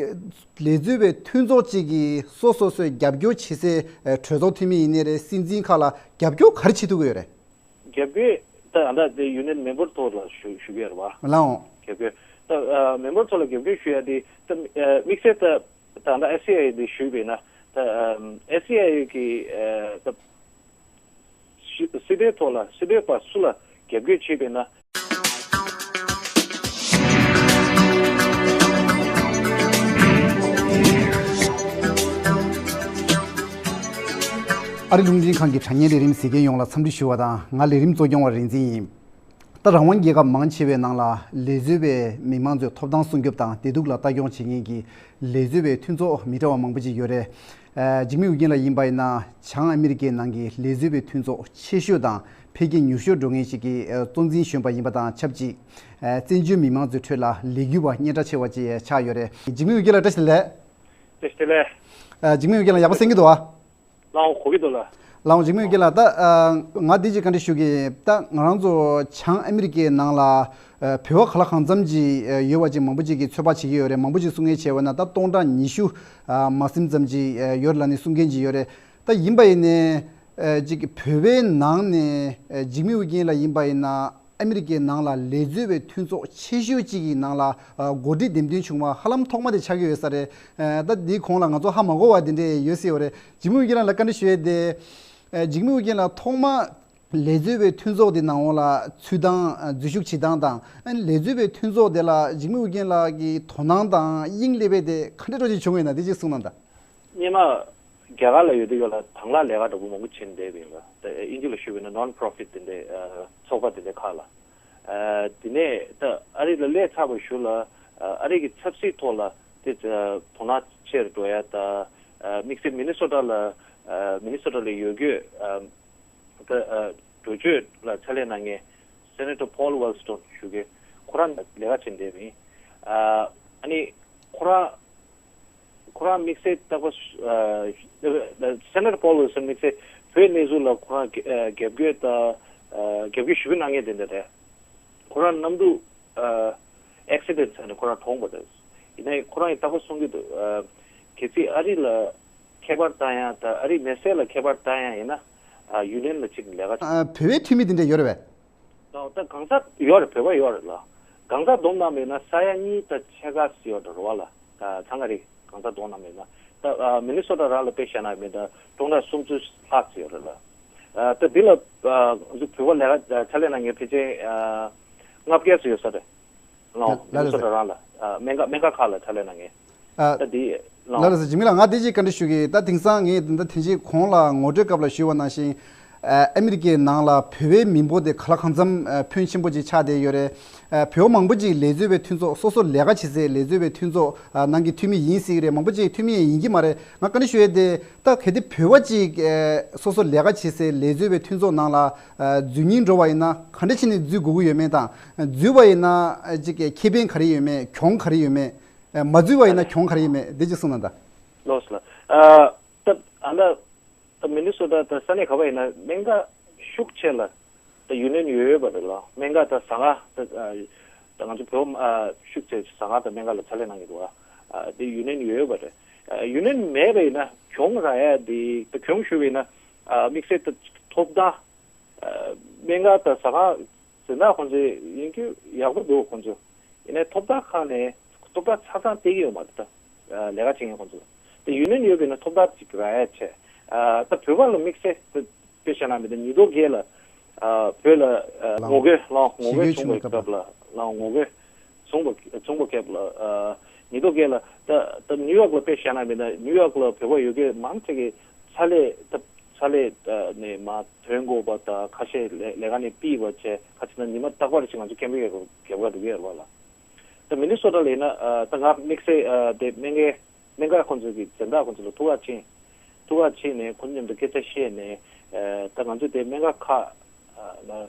ལས་བཟོ་བའི་མཐུན་ཚོགས་གཅིག་གིས་སོ་སོ་སོའི་རྒྱབ་སྐྱོར་བྱེད་སའི་ཨ་གྲོས་ཚོགས་འཐུས་མི་ཡིན་ནའི་རེད། སྲིད་འཛིན་ཁག་ལ་རྒྱབ་སྐྱོར་ག་རེ་བྱེད་ཐུབ་ཀྱི་ཡོད་རེད། རྒྱབ་སྐྱོར་ད་ཨ་ད་དེ་ཡུ་ནན་མེམ་བར་ཚོ་ལ་ཞུ་ཞུ་གི་ཡོད་རེད་བ། ལའོ། རྒྱབ་སྐྱོར་ད་ཨ་མེམ་བར་ཚོ་ལ་རྒྱབ་སྐྱོར་ཞུ་ཡ་དེ་ད་ཨ་དམིགས་བསལ་ད་ད་ཨ་ད་ཨེ་སི་ཨའི་དེ་ཞུས་པས་ན་ ད་ཨེ་སི་ཨའི་གི་ད་སྲིད་དོན་ཐོག་ལ་སྲིད་དོན་པ་སུ་ལ་རྒྱབ་སྐྱོར་བྱེད་པས་ན། ཨ་རི་རླུང་འཕྲིན་ཁང་གི་དྲ་བརྙན་ལས་རིམ་གཟིགས་མཁན་ཡོངས་ལ་འཚམས་འདྲི་ཞུ་བ་དང་། ང་ལས་རིམ་གཙོ་སྐྱོང་བ་རིག་འཛིན་ཡིན། ད་རང་དབང་རྒྱལ་ཁབ་མང་ཆེ་བའི་ནང་ལ་ལས་བཟོ་བའི་མི་མང་ཚོའི་ཐོབ་ཐང་སྲུང་སྐྱོབ་དང་བདེ་སྡུག་ལ་ལྟ་སྐྱོང་བྱེད་མཁན་གྱི་ལས་བཟོ་བའི་མཐུན་ཚོགས་མི་འདྲ་བ་མང་པོ་ཅིག་ཡོད་རེད། ཨ། འཇིགས་མེད་ཨུ་རྒྱན་ལགས་ཡིན་པ་ཡིན་ན་བྱང་ཨ་མི་རི་ཀའི་ནང་གི་ལས་བཟོ་བའི་མཐུན་ཚོགས་ཆེ་ཤོས་དང་འཕེལ་རྒྱས་མྱུར་ཤོས་འགྲོ་མཁན་ཞིག་གི་གཙོ་འཛིན་གཞོན་པ་ཡིན་པ་དང་ཆབས་ཅིག་ཨ། བཙན་བྱོལ་མི་མང་ཚོའི་ཁྲོད་ལ་ལས་འགུལ་བ་སྙན་གྲགས་ཆེ་བ་ཅིག་ཆགས་ཡོད་རེད། འཇིགས་མེད་ཨུ་རྒྱན་ལགས་བཀྲ་ཤིས་བདེ་ལེགས། བཀྲ་ཤིས་བདེ་ལེགས། ཨ། འཇིགས་མེད་ཨུ་རྒྱན་ལགས་ཡག་པོ་གསན་གྱི་འདུག་ཨ། ལའང་གོ་གི་འདུག་ལ། ལའང་འཇིགས་མེད་ཨུ་རྒྱན་ལགས། ད་ཨ། ང་འདི་ཅིག་བཀའ་འདྲི་ཞུ་གི། ད་ང་རང་ཚོ་བྱང་ཨ་མི་རི་ཀའི་ནང་ལ་ཨ། བོད་པ་ག་ལ་གང་འཚམ་ཅིག་ཨ། ཡོད་པ་ཅིག་མང་པོ་ཅིག་གིས་ཚོད་དཔག་བྱེད་ཀྱི་ཡོད་རེད། མང་པོ་ཅིག་གསུང་མཁན་བྱས་པ་ན་ད་སྟོང་ཕྲག་ཉི་ཤུ་ཨ། མ་ཟིན་ཙམ་ཅིག་ཨ། ཡོད་ལབ་ནས་གསུང་མཁན་ཅིག་ཡོད་རེད། ད་ཡིན་པ་ཡིན་ནའི་ཨ། ཅིག་བོད་པའི་ནང་ནས་ཨ། འཇིགས་མེད་ཨུ་རྒྱན་ལགས་ཡིན་པ་ཡིན་ན། ཨ་མི་རི་ཀའི་ནང་ལ་ལས་བཟོ་བའི་མཐུན་ཚོགས་ཆེ་ཤོས་གཅིག་གི་ནང་ལ་ཨ། འགོ་ཁྲིད་འདེམས་ཐོན་བྱུང་བ་ཧ་ལམ་ཐོག་མ་དེ་ཆགས་ཀྱི་ཡོད་ས་རེད། ཨ། ད་འདིའི་གོང་ལ་ང་ཚོ་ཧ་མ་གོ་བ་དེ་འདྲས་ཡོད་སྲིད་པ་རེད། འཇིགས་མེད་ཨུ་རྒྱན་ལགས་ལ་བཀའ་འདྲི་ཞུ་ཡས་དེ། ཨ། འཇིགས་མེད་ཨུ་རྒྱན་ལགས་ཐོག་མ་ལས་བཟོ་བའི་མཐུན་ཚོགས་དེ་ནང་ལ་ཚུད་སྟངས། ཨ། འཛུལ་ཞུགས་བྱེད་སྟངས་དང་། ཨ། ལས་བཟོ་བའི་མཐུན་ཚོགས་དེ་ལ་འཇིགས་མེད་ཨུ་རྒྱན་ལགས་ཀྱི་དོ་སྣང་དང་དབྱིངས་སླེབས་པ་དེ་ག་འདྲས་འདྲ་ཅིག་བྱུང་ཡོད་ན་དེ་ཅིག་གསུངས་གནང་དང་། སྔོན་མ་རྒྱ་གར་ལ་ཡོད་དུས་ཡོད་ལ་དང་བླངས་ལས་ཀ་འདྲ་པོ་མང་པོ་བྱེད་བསྡད་པ་ཡིན་ལ། ད་དབྱིན་ཇི་ལ་ཞུས་པ་ཡིན་ན་non-profit དེ་འདྲའི་ཨ། ཚོགས་པ་དེ་འདྲའི་ཁག་ལ། ཨ། དེ་ནས་ད་ཨ་རི་ལ་སླེབས་ཚར་བའི་གཞུག་ལ་ཨ། ཨ་རི་གི་ཆབ་སྲིད་ཐོག་ལ་དེ་ཨ། དོ་སྣང་ཆེ་རུ་འགྲོ་ཡ་ད། ཨ། དམིགས་བསལ་མི་ནི་སོ་ཊ་ལ། ཨ། མི་ནི་སོ་ཊ་ལ་ཡོད་རྒྱུ་ཨ། ད་ཨ། འགྲོ་བསྐྱོད་ལ་ཕྱག་ལས་གནང་མཁན་སེ་ནེ་ཊར་Paul Wellstone ཞུ་མཁན་ཁོ་རང་ལས་ཀ་བྱེད་བསྡད་པ་ཡིན། ཨ། ཨ་ནི་ཁོ་རང་ཁོ་རང་དམིགས་བསལ་རྟག་པར་ཨ། སེ་ནེ་ཊར་Paul Wellstone དམིགས་བསལ་བོད་གནས་ཚུལ་ལ་ཁོ་རང་ཨ། རྒྱབ་སྐྱོར་དང་ཨ། རྒྱབ་སྐྱོར་ཞེ་པོ་གནང་མཁན་དེ་འདྲ་རེད། ཁོ་རང་གནམ་གྲུ་ཨ། ཨེག་སི་ཌེན་ཊི་བྱས་ནས་ཁོ་རང་གྲོངས་པ་རེད། ཡིན་ནའི་ཁོ་རང་གིས་རྟག་པར་གསུང་གི་འདུག་ཨ། གལ་སྲིད་ཨ་རི་ལ་ཁྱད་པར་བཏང་ཡ་དང་ཨ་རིའི་མི་སེར་ལ་ཁྱད་པར་བཏང་ཡ་ཡིན་ན། ཨ། ཡུན་ནན་ལ་གཅིག་ལས་ཀ། ཨ། བོད་པའི་འཐུས་མི་དེ་འདྲ་ཡོད་རེད་པས། ད་ད་གང་ཟག་ཡོད་རེད། བོད་པ་ཡོད་རེད་ལ། གང་ཟག་བསྡོམས་གནང་བ་ཡིན་ན་ས་ཡ་གཉིས་དང་ཕྱེད་ཀ་ཙམ་ཡོད་རེད་བ་ལ། ཨ། ཚང་མ་རེད། གང་ཟག་བསྡོམས་གནང་བ་ཡིན་ན། ད་ཨ། མི་ནི་སོ་ཊ་རང་ལ་དཔེ་བཞག་ན་མི་ད་སྟོང་ཕྲག་སུམ་ཅུ་ལྷག་ཙམ་ཡོད་རེད་ལ། ཨ། ད་འདི་ལ་ཨ། ང་ཚོ་བོད་པ་ལས་ཀ་ཕྱག་ལས་གནང་མཁན་ཕལ་ཆེར་ཨ། ལྔ་བརྒྱ་ཙམ་ཡོད་ས་རེད། ལའང་ལ་མི་སོ་ཊ་རང་ལ་ཨ། སྨན་ཁང་སྨན་ཁང་ཁག་ལ་ཕྱག་ལས་གནང་མཁན། ཨ། ད་འདི་ལ་ལ་ལ་ཟེར་འཇིགས་མེད་ལགས། ང་འདི་ཅིག་བཀའ་འདྲི་ཞུ་གི། ད་དེང་སང་ངས་ད་དེ་རྗེས་གོང་ལ་ངོ་སྤྲོད་སྐབས་ལ་ཞུས་པ་ནང་བཞིན། ཨ། ཨ་མི་རི་ཀའི་ནང་ལ་བོད་པའི་མི་འབོར་དེ་ག་ལ་གང་འཚམ་ཨ། ཕོན་ཆེན་པོ་ཅིག་ཆགས་བསྡད་ཡོད་རེད། ཨ། བོད་པ་མང་པོ་ཅིག་ལས་བཟོ་བའི་མཐུན་ཚོགས། སོ་སོ་ལས་ཀ་བྱེད་སའི་ལས་བཟོ་བའི་མཐུན་ཚོགས་ཨ། ནང་གི་འཐུས་མི་ཡིན་སྲིད་ཀྱི་རེད། མང་པོ་ཅིག་འཐུས་མི་ཡང་ཡིན་གྱི་མ་རེད། ང་བཀའ་འདྲི་ཞུ་ཡས་དེ། ད་གལ་ཏེ་བོད་པ་ཅིག་ཨ། སོ་སོ་ལས་ཀ་བྱེད་སའི་ལས་བཟོ་བའི་མཐུན་ཚོགས་ནང་ལ་ཨ། འཛུལ་སྙིང་འདོད་པ་ཡིན་ན་ག་འདྲ་བྱས་ནས་འཛུལ་དགོས་ཀྱི་ཡོད་མེད་དང་། འཛུལ་བ་ཡིན་ན་ཨ། ཅིག་ཁེ་ཕན་ག་རེ་ཡོད་མེད། གྱོང་ག་རེ་ཡོད་མེད། ཨ། མ་འཛུལ་བ་ཡིན་ན་གྱོང་ག་རེ་ཡོད་མེད། འདི་ཅིག་གསུངས་གནང་དང་། ལགས་སོ་ལགས། ཨ། ད་ཨ་ད་ད་མི་ནི་སོ་ཊ་ད་ས་གནས་ག་པར་ཡིན་ན་སྨན་ཁང་ཤུགས་ཆེ་ལ་ད་ཡུན་ནན་ཡོད་ཡོད་པ་རེད་ལ། སྨན་ཁང་ད་ཟ་ཁང་ད་ཨ། ད་ང་ཚོ་བོད་ཨ། ཤུགས་ཆེ་ཟ་ཁང་དང་སྨན་ཁང་ལ་ཕྱག་ལས་གནང་གི་འདུག་ཨ། ཨ། དེ་ཡུན་ནན་ཡོད་ཡོད་པ་རེད། ཨ། ཡུན་ནན་མེད་པ་ཡིན་ན་གྱོང་རག་ཡ་དེ་ད་གྱོང་ཞུ་བ་ཡིན་ན་ཨ། དམིགས་བསལ་ད་ཐོབ་ཐང་། ཨ། སྨན་ཁང་དང་ཟ་ཁང་འཛིན་བདག་ཁོང་ཚོ་ཡིན་རྒྱུ་ཡག་པོ་འདུག་ཁོང་ཚོ། ཡིན་ནའི་ཐོབ་ཐང་ཁག་ནས་ཐོབ་ཐང་ཆ་ཚང་སྟེར་གྱི་ཡོད་མ་རེད་ད། ཨ། ལས་ཀ་བྱེད་མཁན་ཁོང་ཚོ་ལ། དེ་ཡུན་ནན་ཡོད་པ་ཡིན་ན་ཐོབ་ཐང་ཅིག་རག་ཡ་ཆེ། ཨ། ད་བོད་པ་ལ་དམིགས་བསལ་དཔེ་བཞག་ན་མི་ད་ཉིས་སྟོང་བརྒྱད་ལ། ཨ། བོད་ལ་ཨ། ལའང་ངོ་རྒོལ་ལའང་ངོ་རྒོལ་བྱུང་བའི་སྐབས་ལ་ལའང་ངོ་རྒོལ་བྱུང་བ་བྱུང་བའི་སྐབས་ལ། ཨ། ཉིས་སྟོང་བརྒྱད་ལ་ད་ད་ནིའུ་ཡོག་ལ་དཔེ་བཞག་ན་མི་ད་ནིའུ་ཡོག་ལ་བོད་པ་ཡོད་མཁན་མང་ཆེ་གིས་ཕྱག་ལས་ད་ཕྱག་ལས་ནས་མར་ཐོན་དགོས་པ་དང་ཁ་ཤས་ལས་ལས་ཀ་ནས་ཕུད་པ་བྱས། ཁ་ཤས་ད་ཉི་མ་རྟག་པར་ཅིག་ང་ཚོ་ཁེམ་པིང་རྒྱབ་ཁ་འགྲོ་གི་ཡོད་རེད་བ་ལ། ད་མི་ནི་སོ་ཊ་ལ་ཡིན་ན་ཨ། ད་ང་དམིགས་བསལ་ཨ། དེ་སྨན་ཁང་སྨན་ཁང་ཁོང་ཚོ་གི་འཛིན་བདག་ཁོང་ཚོ་ལ་ཐུག་ག་ཕྱིན། ཐུག་ག་ཕྱིན་ནས་ཁོང་ཚོ་མཉམ་དུ་སྐད་ཆ་བཤད་ནས་ཨ། ད་ང་ཚོ་དེ་སྨན་ཁང་ཁག་ཨ། ལ་ཨ།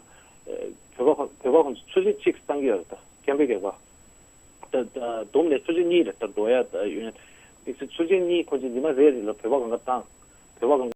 བོད་པ་ཁོང་བོད་པ་ཁོང་ཚོ་ཚོ་ཆེན་གཅིག་བཏང་གི་ཡོད་རེད། ད་ཁེམ་པིང་རྒྱབ་ཁ་ད་ད་བསྡོམས་ནས་ཚོ་ཆེན་གཉིས་རེད། ད་འགྲོ་ཡ་ད་ཡོད་ན་དམིགས་བསལ་ཚོ་ཆེན་གཉིས་ཁོང་ཚོ་ཉི་མ་རེ་རེ་ལ་བོད་པ་གང་ག་བཏང་། བོད་པ་གང་ག